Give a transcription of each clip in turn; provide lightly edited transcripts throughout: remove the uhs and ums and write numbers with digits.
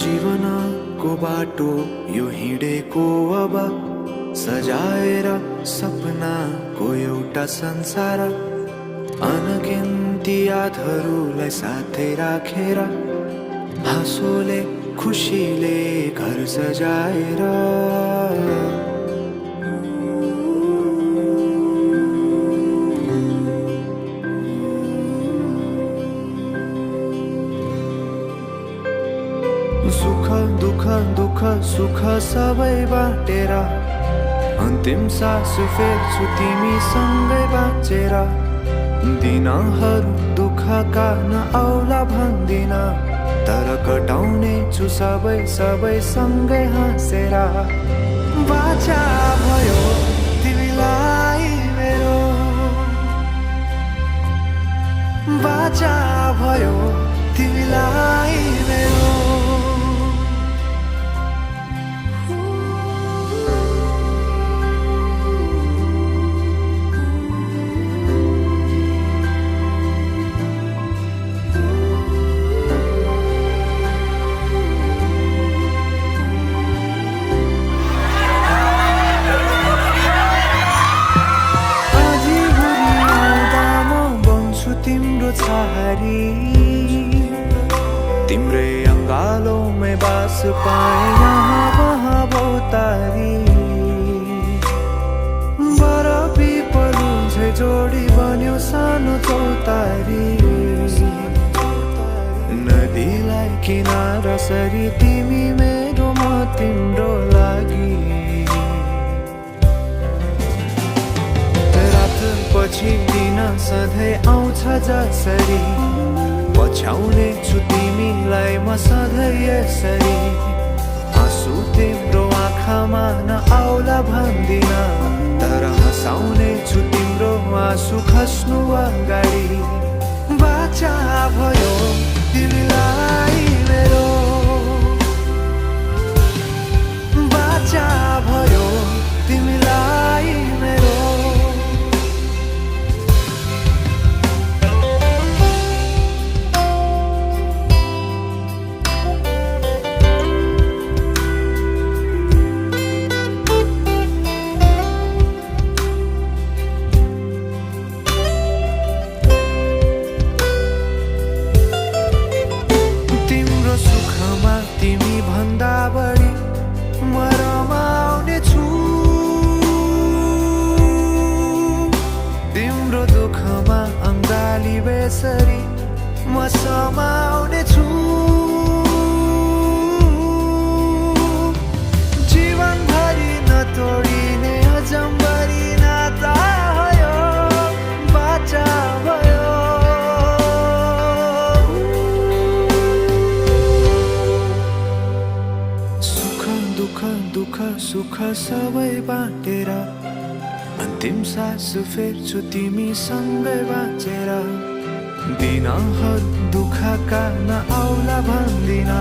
जीवनको बाटो यो हिँडेको अब सजाएर सपनाको एउटा संसार, अनगिन्ती यादहरूलाई साथै राखेर हाँसोले खुसीले घर सजाएर सुख दुःख दुःख सुख सबै बाटेर अन्तिम सास फेर्छु तिमीसँगै बाँचेर। दिनहरू दुःखका नआउला भन्दिन, तर कटाउने छु सबै सबै सँगै हाँसेर। बाचा भयो तिमीलाई मेरो, बाचा भयो तिमीलाई मेरो। तिम्रो छहारी तिम्रै अङ्गालोमै बास पाए यहाँ वहाँ बहुतारी। बरफी पलु झै जोडी बन्यो सानो चौतारी, नदीलाई किनारा सरी तिमी मेरो म तिम्रो लागि। पछि दिन सधैँ आउँछ जसरी, पछ्याउने छु तिमीलाई म सधैँ यसरी। आँसु तिम्रो आँखामा नआउला भन्दिन, तर हँसाउने छु तिम्रो आँसु खस्नु अगाडि। बाचा भयो तिमीलाई मेरो, बाचा भयो तिमीलाई मेरो। तिमी भन्दा बढी म रमाउने छु, तिम्रो दुःखमा अङ्गाली बेसरी म समाउने छु। जीवनभरि नतोडिने अजम्बरी नाता भयो, बाचा भयो। दुःख दुःख सुख सबै बाँटेर अन्तिम सास फेर्छु तिमीसँगै बाँचेर। दिनहरू दुःखका नआउला भन्दिन,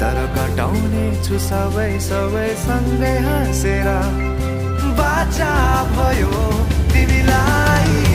तर कटाउने छु सबै सबै सँगै हाँसेर। बाचा भयो तिमीलाई